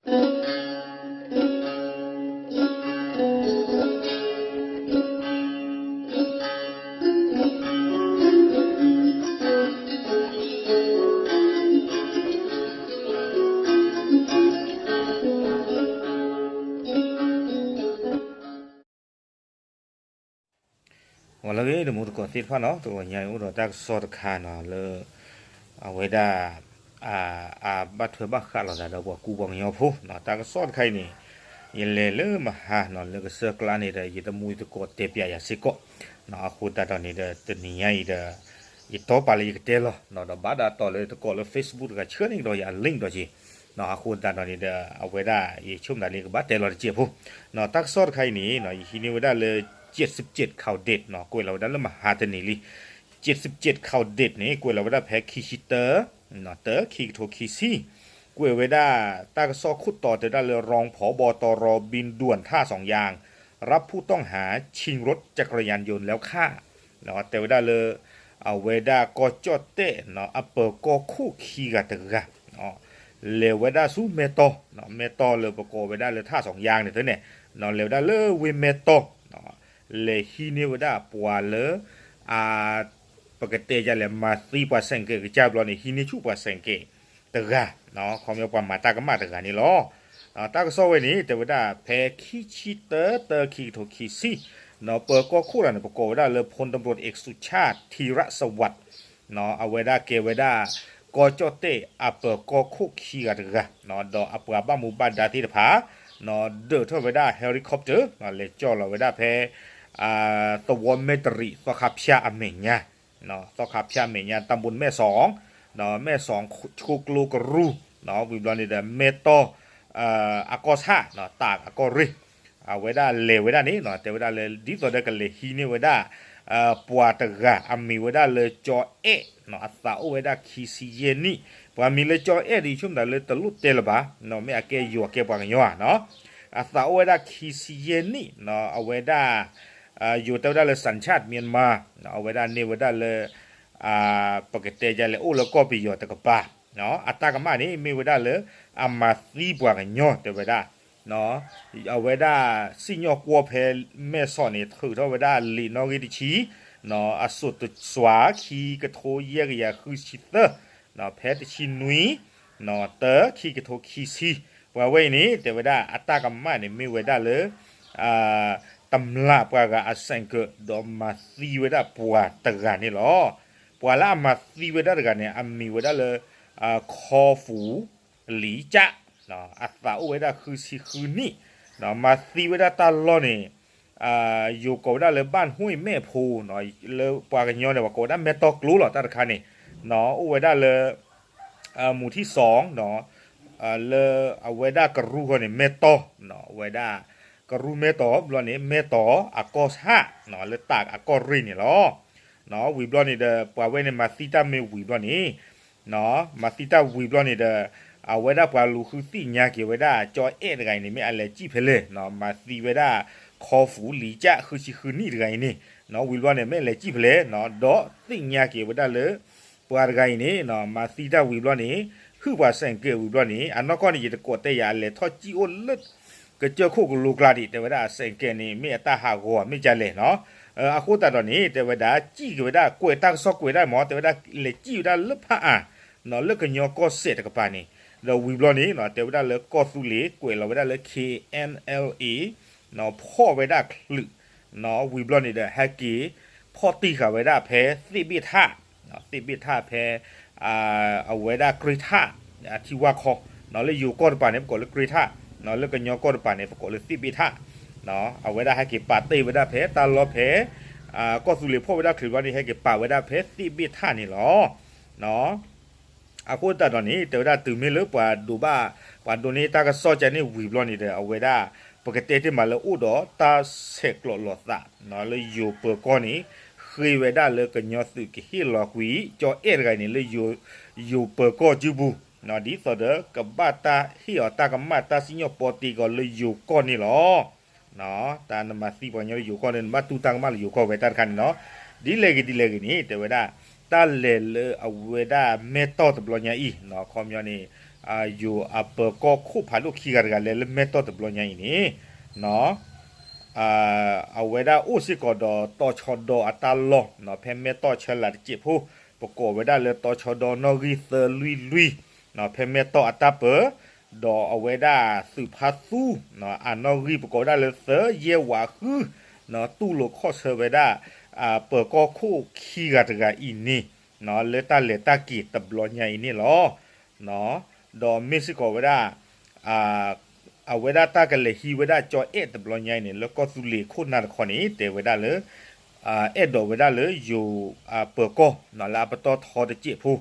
ဂီၤလၢအဂ့ၤ တမူတကိးသ့ၣ်တဖၣ်နီၤ, တဂီၤညါအံၤအိၣ်ဒီးတၢ်ကစီၣ်တခါနီၤ လၢ အဝဲဒၣ် အဘၣ်ထွဲဘၣ်ဃးလိာ်သးဒီးပှၤကူပှၤကညီဖိနီၤ, တၢ်ကစီၣ်တခါအံၤန့ၣ် ယလဲၤလၢမဟါနီၤ လၢကစၢၢ်ကျါန့ၣ်ဒီး ယတမူယတကိးတဲပၠးယၤစ့ၢ်ကီးနီၤ, အဃိသတးဒီးန့ၣ်ဒီး တနံၤညါအံၤဒီး ယတီပာ်လၢယကတဲလီၤနီၤ, ဒီးဘၣ်ဒၣ်တီၤလၢတကိးလၢ Facebook တဂၤဆှၢန့ၢ်ကဒီးယၤ link ဒီးက့ၤနီၤ, အဃိသတးဒီးန့ၣ်ဒီး အဝဲဒၣ်ယဆိကမိၣ်သးလၢယကဘၣ်တဲလီၤတကဲးဖိနီၤ, တၢ်ကစီၣ်တခါအံၤန့ၣ်နီၤ ယဟံးန့ၢ်ဝဲဒၣ်လၢ เจ็ดสิบเจ็ด ข่าวเด็ดနီၤ, ကွဲးလီၤဝဲဒၣ်လၢမဟါတနံၤလံ เจ็ดสิบเจ็ด ข่าวเด็ดန့ၣ် ကွဲးလီၤဝဲဒၣ်ဖဲခံဆံတၢ တၢ ခံကထိခံဆံ, ကွဲးဝဲဒၣ် တၢ်ကစီၣ်ခိၣ်တီတဲဝဲဒၣ်လၢ รอง ผบ.ตร. บินด่วนท่าสองยาง รับผู้ต้องหาชิงรถจักรยานยนต์แล้วฆ่า တဲဝဲဒၣ်လၢ အဝဲဒၣ်ကီၢ်ကၠီၣ်တဲၣ်နီၤ အပၢၤကီၢ်ခိၣ်ခံဂၤတဂၤ လဲၤဝဲဒၣ်ဆူမဲၢ်တီၢ်, မဲၢ်တီၢ်လၢပကိးဝဲဒၣ်လၢ ท่าสองยาง န့ၣ်သ့န့ၣ်, လဲၤဝဲဒၣ်လၢဝ့ၢ်မဲၢ်တီၢ်, လဲၤဟံးန့ၢ်ဝဲဒၣ်ပှၤလၢ အ ပကတဲယလဲၣ် မၤသံပှၤစဲၣ်ကဲးကစၢ်ဘျီန့ၣ် ဟံးန့ၢ်ဆူၣ်ပှၤစဲၣ်ကဲးတဂၤ, ခီပညီပှၤမၤတၢ်ကမၣ်တဂၤန့ၣ်လီၤ. တၢ်ကစီၣ်ဝဲန့ၣ် တဲဝဲဒၣ်ဖဲခံဆံတၢ တၢ ခံကထိခံဆံ, ပၢၤကီၢ်ခိၣ်တဂၤန့ၣ် ပကိးဝဲဒၣ်လၢ พลตำรวจเอกสุชาติ ธีรสวัสดิ์ အဝဲဒၣ်ကဲဝဲဒၣ် ကီၢ်ကၠီၣ်တဲၣ်အပၢၤကီၢ်ခိၣ်ခံဂၤတဂၤ, ဒီးအပှၤဘၣ်မူဘၣ်ဒါသ့ၣ်တဖၣ် ဒၢးထီၣ်ဝဲဒၣ် helicopter လဲၤကၠီၣ်လီၤဝဲဒၣ်ဖဲ သဝီမဲၣ်တရံး သီခါဖၠၣ်အမဲာ်ညါ, သီခါဖၠၣ်အမဲာ်ညါ ตำบลแม่สอง မဲၣ်စီၣ်ဆိကျိကရူၢ်, ဝံၤဘျီန့ၣ်ဒီး မဲၢ်တီၢ် အကီၢ်ဆၣ် တၢ်အကီၢ်ရ့ၣ်, အဝဲဒၣ်လဲၤဝဲဒၣ်န့ၣ် တဲဝဲဒၣ်လၢ ဒ်သိးဒီးကလဲၤဟံးန့ၢ်ဝဲဒၣ် ပှၤတဂၤ အမံၤဝဲဒၣ်လၢကၠီအဲၣ်, အသးအိၣ်ဝဲဒၣ်ခံဆံယဲၢ်နံၣ်, ပှၤမံၤလၢကၠီအဲၣ်ဒီး ယဆိကမိၣ်သးလၢတလိၣ်တဲလၢၤဘၣ်, မ့ၢ်အကဲယွၤကဲပှၤကညီဧါ, အသးအိၣ်ဝဲဒၣ်ခံဆံယဲၢ်နံၣ်, အဝဲဒၣ် ယိၤတဲဝဲဒၣ်လၢ สัญชาติเมียนมา, အဝဲဒၣ်န့ၢ်ဝဲဒၣ်လၢ ပကတဲယလဲၣ် အိၣ်လၢကီၢ်ပယီၤတကပၤ, အတၢ်ကမၣ်န့ၣ် မ့ၢ်ဝဲဒၣ်လၢ အမၤသံပှၤကညီ တဲဝဲဒၣ်, အဝဲဒၣ်စံၣ်ညီၣ်ကွီၢ်ဖဲမဲၢ်စီၣ်န့ၣ် ထုးထီၣ်ဝဲဒၣ်လံာ်နီၣ်ဂံၢ်တဆံ, အစိၣ်တစွၤ ခံကထိယဲၢ်ကယၤဃုဆံသၢ, ဖဲတဆံနွံ တၢ ခံကထိခံဆံ, ပှၤဝဲအံၤန့ၣ် တဲဝဲဒၣ်အတၢ်ကမၣ်န့ၣ် မ့ၢ်ဝဲဒၣ်လၢ တမျၢ်ပှၤဂၤအစဲၣ်ကၢး ဒီးမၤသံဝဲဒၣ်ပှၤတဂၤန့ၣ်လီၤ. ပှၤလၢအမၤသံဝဲဒၣ်တဂၤန့ၣ် အမံၤဝဲဒၣ်လၢ ခီၣ်ဖူၣ်လံၤကၠၣ်, အသးအိၣ်ဝဲဒၣ်ဃုဆံဃုနံၣ်, မၤသံဝဲဒၣ်တၢ်လီၢ်န့ၣ် ယိၤကိးဝဲဒၣ်လၢ บ้านห้วยแม่โพ လၢပှၤကညီန့ၣ် ပှၤကိးဝဲဒၣ်မဲၢ်တီၢ်ကျိလီၤ တၢ်တခါန့ၣ်, အိၣ်ဝဲဒၣ်လၢ မူၤထံၣ်စီၣ် လၢအဝဲဒၣ်ကရူၢ်ဃီန့ၣ် မဲၢ်တီၢ်, အဝဲဒၣ်ကရူၢ်မဲၢ်တီၢ်ဘျီန့ၣ် မဲၢ်တီၢ်အကီၢ်ဆၣ် လၢတၢ်အကီၢ်ရ့ၣ်န့ၣ်လီၤ. ဝံၤဘျီန့ၣ်ဒီး ပှၤဝဲန့ၣ်မၤသံတၢ်မ့ၢ်ဝံၤဘျီန့ၣ် မၤသံတၢ်ဝံၤဘျီန့ၣ်ဒီး အဝဲဒၣ်ပှၤလူၤဃုသ့ၣ်ညါက့ၤဝဲဒၣ် ကၠီအဲၣ်တဂၤအံၤန့ၣ် မ့ၢ်အလဲၤစံၣ်ဖဲလဲၣ်, မၤသံဝဲဒၣ် ခီၣ်ဖူၣ်လံၤကၠၣ် ဃုဆံဃုနံၣ်တဂၤအံၤန့ၣ်, ဝံၤဘျီန့ၣ် မ့ၢ်အလဲၤစံၣ်ဖဲလဲၣ်, ဒီးသ့ၣ်ညါက့ၤဝဲဒၣ်လၢ ပှၤတဂၤအံၤန့ၣ် မၤသံတၢ်ဝံၤဘျီန့ၣ် ဟုၣ်ပှၤစဲၣ်ကဲးဝံၤဘျီန့ၣ် အနီၢ်ကီၢ်န့ၣ် ယတကိးတဲယၤ အလဲၤထီၣ်စံၣ်အိၣ်လၢ ကစၢၢ်ခိၣ်ကလိကျါဒံး တဲဝဲဒၣ်အစဲၣ်ကဲးန့ၣ် မ့ၢ်အတၢ်ဟးဂီၤမ့ၢ်ကလဲၣ်နီၤ, အဃိသတးဒီးန့ၣ် တဲဝဲဒၣ်စံၣ်က့ၤဝဲဒၣ် ကွဲးတၢ်ကစီၣ်ကွဲးဒၣ်မ့ၢ် တဲဝဲဒၣ်လဲၤစံၣ်ဝဲဒၣ်လၢဖးအါ လၢကညီကီၢ်စဲၣ်တကပၤန့ၣ်, ဒီးဝံၤဘျီန့ၣ် တဲဝဲဒၣ်လၢကီၢ်သူလ့ၤ ကွဲးလီၤဝဲဒၣ်လၢ KNLA ဖီၣ်ဝဲဒၣ်ချုး, ဝံၤဘျီန့ၣ်ဒီး ဟဲက့ၤဖီၣ်တံၢ်ဃာ်ဝဲဒၣ်ဖဲသ့ၣ်ဘ့ၣ်ထၣ်, သ့ၣ်ဘ့ၣ်ထၣ်ဖဲ အဝဲဒၣ်ကြ့ထၣ် အထံဝါခီ, လၢယိၤကီၢ်တပၤန့ၣ် ပကိးလၢကြ့ထၣ်, လၢကညီကီၢ်တပၤန့ၣ် ပကိးလၢသ့ၣ်ဘ့ၣ်ထၣ်, အဝဲဒၣ်ဟဲက့ၤပာ်တ့ၢ်ဝဲဒၣ်ဖဲတၢ်လီၢ်ဖဲ ကီၢ်သူလ့ၤဖီၣ်ဝဲဒၣ်ချုးဘျီန့ၣ် ဟဲက့ၤပာ်ဝဲဒၣ်ဖဲသ့ၣ်ဘ့ၣ်ထၣ်န့ၣ်လီၤ. အဃိသတးဒီးန့ၣ် တဲဝဲဒၣ်တုၤမ့ၢ်လၢပှၤဒိးဘၣ် ပှၤဒိးန့ၢ်တၢ်ကစီၣ်ကန့ၣ်ဝံၤဘျီန့ၣ်ဒီး အဝဲဒၣ် ပကတဲတ့ၢ်မးလၢအိၣ်ဒီးတၢ်ဆဲးကျိးလိာ်သး လၢယိၤပၢၤကီၢ်န့ၣ် ဃ့ဝဲဒၣ်လၢကညီသုးကဟ့ၣ်လီၤကွံာ် ကၠီအဲၣ်တဂၤအံၤန့ၣ် လၢယိၤပၢၤကီၢ်စုပူၤ ဒ်သိးဒီးကဘၣ်တၢ်ဟ့ၣ်အီၤတၢ်ကမၣ်တၢ်စံၣ်ညီၣ်ပီတ့ကီးလၢယိၤကီၢ်န့ၣ်လီၤ. တၢ်နမၤသံပှၤကညီလၢယိၤကီၢ်န့ၣ် နဘၣ်တူၢ်တၢ်ကမၣ်လၢယိၤကီၢ်ဝဲတၢ်တခါန့ၣ်နီၤ. ဒ်လဲၣ်ဂ့ၤဒ်လဲၣ်ဂ့ၤန့ၣ် တဲဝဲဒၣ် တၢ်လဲၤလၢအဝဲဒၣ်မဲၢ်တီၢ်တဘျီညါအံၤ ခီပညီန့ၣ် ယိၤအပၢၤကီၢ်ခိၣ်ဖးဒိၣ်ခံဂၤတဂၤလဲၤလၢမဲၢ်တီၢ်တဘျီညါအံၤန့ၣ် အဝဲဒၣ်အိၣ်စ့ၢ်ကီးဒီးတီၤဆီဒီအတၢ်လီၢ် ဖဲမဲၢ်တီၢ်ဆၢလးတစဲးဖိ ပကိးဝဲဒၣ်လၢတီၤဆီဒီနီၣ်ဂံၢ်သၢလွံၢ်လွံၢ် ဖဲမဲၢ်တီၢ်အတၢ်ပၢၤ ဒီးအဝဲဒၣ်သုးဖါသူ အနီၣ်ဂံၢ်ပကိးဝဲဒၣ်လၢသၢယဲၢ်ဝးဃု တူၢ်လိာ်ခီၣ်ဆၢဝဲဒၣ် ပၢၤကီၢ်ခိၣ်ခံဂၤတဂၤအံၤန့ၣ် လၢတၢ်လဲၤတၢ်က့ၤတဘျီညါအံၤန့ၣ်လီၤ. ဒီးမ့ၢ်စ့ၢ်ကီးဝဲဒၣ် အဝဲဒၣ်တၢ်ကလဲၤဟံးဝဲဒၣ်ကၠီအဲၣ်တဘျီညါအံၤန့ၣ် လၢကီၢ်သူလ့ၤခိၣ်နၢ်တခီန့ၣ် တဲဝဲဒၣ်လၢ အဲၣ်ဒိးဝဲဒၣ်လၢယိၤပၢၤကီၢ်လၢအပတီၢ်ထီတစဲးဖိ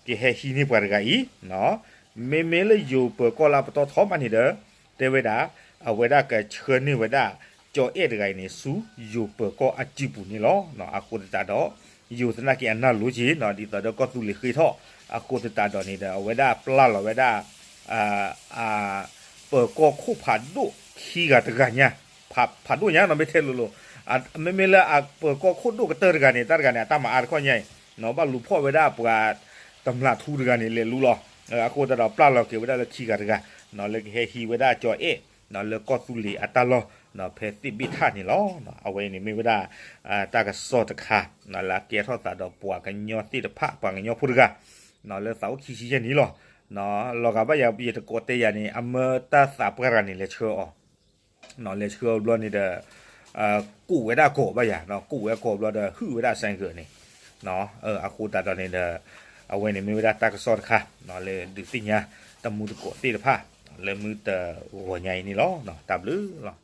ကဟဲဟံးန့ၢ်ပှၤတဂၤအံၤ မ့မ့ၢ်လၢယိၤပၢၤကီၢ်လၢအပတီၢ်ထီဘၣ်န့ၣ်ဒီး တဲဝဲဒၣ် အဝဲဒၣ်ကဆှၢန့ၢ်ဝဲဒၣ် ကၠီအဲၣ်တဂၤအံၤန့ၣ် ဆူယိၤပၢၤကီၢ်အစုပူၤန့ၣ်လီၤ. အဃိသတးဒီး ယိၤသနာ်က့အနၢ်လိက့ၤ ဒ်သိးဒီးကီၢ်သူလ့ၤဃ့ထီၣ် အဃိသတးဒီးန့ၣ်ဒီး အဝဲဒၣ်ပျၢ်လီၤဝဲဒၣ် ပၢၤကီၢ်ခိၣ်ဖးဒိၣ်ခံဂၤတဂၤညါ ဖးဒိၣ်ညါနီၤ မ့ၢ်ထဲလိၤလိၤ မ့မ့ၢ်လၢအပၢၤကီၢ်ခိၣ်ဒိၣ်ကတၢၢ်တဂၤန့ၣ် တၢ်တဂၤန့ၣ် အတၢ်မၤအါတခီညါအံၤ ဘၣ်လူၤဖီၣ်ဝဲဒၣ်ပှၤတမျၢ်ထူတဂၤန့ၣ် လဲၤလူလီၤ. အဃိသတးဒီးပျၢ်လီၤက့ၤဝဲဒၣ်လၢခံဂၤတဂၤ လၢကဟဲဟံးဝဲဒၣ်ကၠီအဲၣ် လၢကီၢ်သူလ့ၤအတၢ်လီၢ် ဖဲသ့ၣ်ဘ့ၣ်ထၣ်န့ၣ်လီၤ. အဝဲအံၤန့ၣ်မ့ၢ်ဝဲဒၣ် တၢ်ကစီၣ်တခါ လၢအကဲထီၣ်သးဒီးပှၤကညီသ့ၣ်တဖၣ် ပှၤကညီဖိတဂၤ လၢသးအိၣ်ခံဆံယဲၢ်နံၣ်လီၤ. လီၤဂာ်ဘၣ်ယၤ ယတကိးတဲယၤန့ၣ် အမၢတၢ်သးပှၢ်တဂၤန့ၣ် လဲၤဆှၢအီၤ လဲၤဆှၢအီၤဘျီန့ၣ်ဒီး ကိးဝဲဒၣ်ကိာ်ဘၣ်ယၤ ကိးဝဲကိာ်ဘျီဒီး ဟုၣ်ဝဲဒၣ်စဲကၢးန့ၣ် အဃိသတးဒီးန့ၣ်ဒီး အဝဲန့ၣ်မ့ၢ်ဝဲဒၣ်တၢ်ကစီၣ်တခါ လၢဒုးသ့ၣ်ညါတမူတကိးသ့ၣ်တဖၣ် လၢမုၢ်တဂီၤညါအံၤန့ၣ်လီၤ. တၢ်ဘျုးလီၤ.